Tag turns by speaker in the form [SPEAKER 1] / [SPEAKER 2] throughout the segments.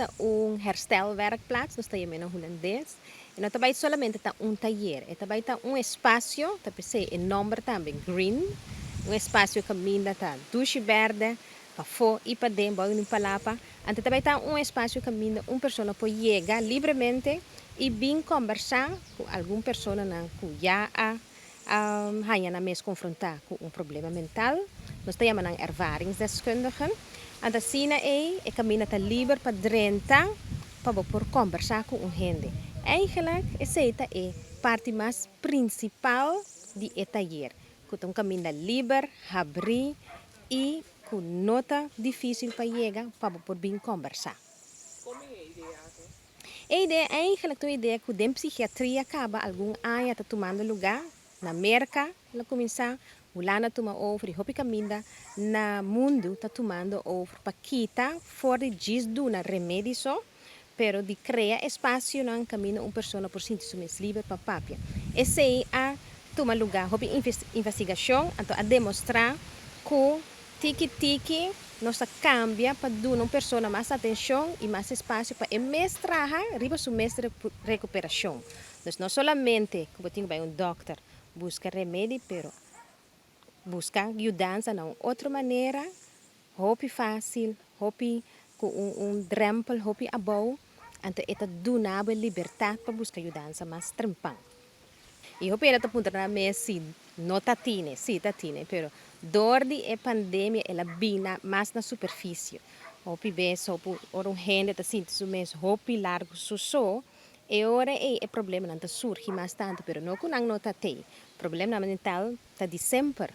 [SPEAKER 1] Ta un herstelwerkplaats, nos ta yam'é na hulandes. E no ta bai solamente ta un tayer, e ta bai ta un espasio, ta p'esei e nòmber tambe Green, un espasio kaminda ta dushi bèrdè, pafó i paden, bou di un palapa. Anto ta bai ta un espasio kaminda un persona por yega libremente i bin kòmbersá ku algun personanan ku ya a haña nan mes konfrontá ku un problema mental. Nos ta yama nan ervaringsdeskundigen. Anto asina ei e kaminda ta liber pa drenta pa bo por kòmbersá ku un hende. Eigenlijk esei ta e parti mas prinsipal di e tayer, ku ta un kaminda liber, habrí i ku no ta difísil pa yega pa bo por bin kòmbersá.
[SPEAKER 2] Kon bin e idea aki?
[SPEAKER 1] E idea eigenlijk ta un idea ku den psikiatria kaba algun aña ta tumando lugá. Na Merka el a kuminsá, Hulanda a tuma over i hopi kaminda na mundu ta tumando over pa kita for di djis duna remedi so, pero di krea espasionan kaminda un persona por sinti su mes liber pa papia. Esei a tuma lugá hopi investigashon, anto a demostrá ku tiki tiki nos ta kambia pa duna un persona mas atenshon i mas espasio pa e mes traha riba su mes rekuperashon. Dus no solamente ku bo tin ku bai un dòkter buska remedi, pero buska yudansa na un otro manera hopi fásil, hopi ku un un drèmpel hopi abou, anto e ta duna bo e libertat pa buska yudansa mas trempan. I hopi hende ta puntra nan mes si no ta tine, si ta tine, pero dor di e pandemia el a bina mas na superfisio. Hopi bes hopi ora un hende ta sinti su mes hopi largu su so, e ora ei e problemanan ta surgi mas tantu, pero no ku nan no ta tei. Problemanan mental ta di semper.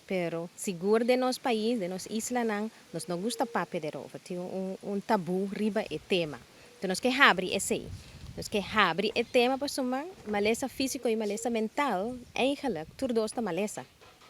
[SPEAKER 1] Pero sigur den nos pais, den nos islanan, nos no gusta papia derover. Tin un un tabú riba e tema. Enton nos ke habri esei. Nos ke habri e tema pasobra malesa físiko i malesa mental eigenlijk tur dos ta malesa.